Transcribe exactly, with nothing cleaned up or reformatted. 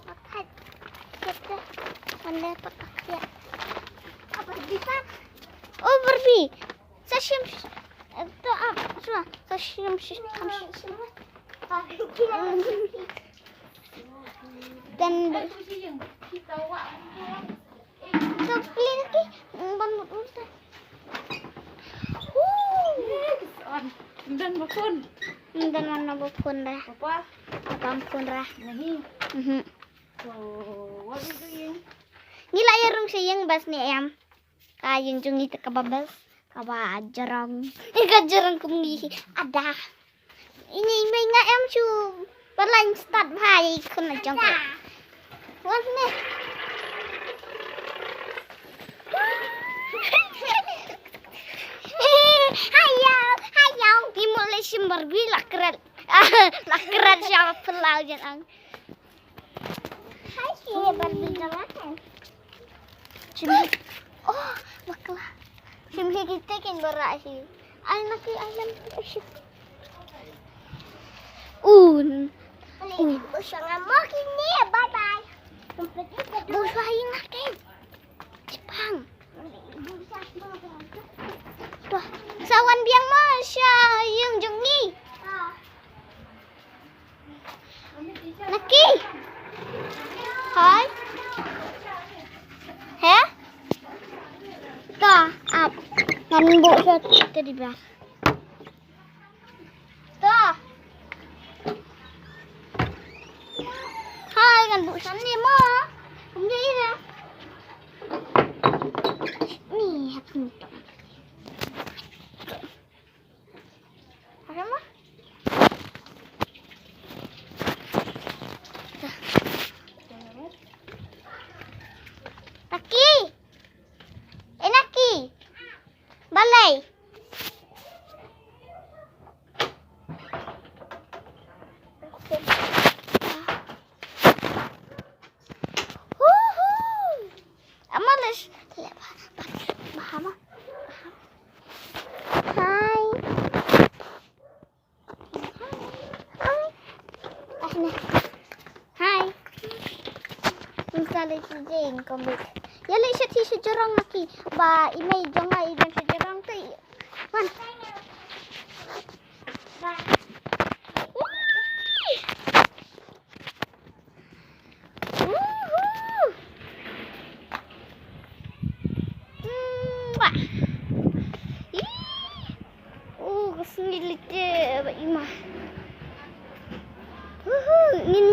Apat. Kita. Wanda patak ya. Apa di pat? Oh, Barbie. Sa shim. To, ah, shuwa. Sa shim, shim, kam shim. Dan. To, please, ki. Ban mut mut. Woo. Yes, on. Dan ba phone. Dan wan ba phone dah. Apa? Apa phone dah? Nahi. Mhm. So, what we doing? Ngi la ïa rung sha ïing bas ne em. Ka ïing jong ngi te kaba bas, kaba jrong. Eh, ka jrong kum ngi. Ada. Ini mei nga em shu. Ba lain start bha ïa i khun la jong ka. Wan ne. Hayo, hayo. Ngi mut leit shim Barbie la krat. La krat sha phyllaw jan ang. Hai, sini Barbie jangan. Sini. Oh, bakla. Sini kita kin bara sini. Ai, naki ayam. Un. Un. Bye bye. Bye bye, naki. Jepang. Tuh, sa wan biang mo sha ïing jong ngi. Naki. Hai. He? Ta, ap. Ngan buh sha teddy bear. To. Hai, ngan buh sha ne mo. Kum ne ina. Ni, hap ni to. Ada mo? Taki. Eh, Naki. Balai. Huhu. Amalish. Bahama. Hai. Hai. Hai. Ngi sa leit sha jrong kumne. Ïa leit sha ti sha jrong Naki. Ba i mei jong nga i don sha jrong te. Wan. Woo! Woohoo! Mwah! Ih! Oh, ka sngi lite ba ima. Woohoo! Ngin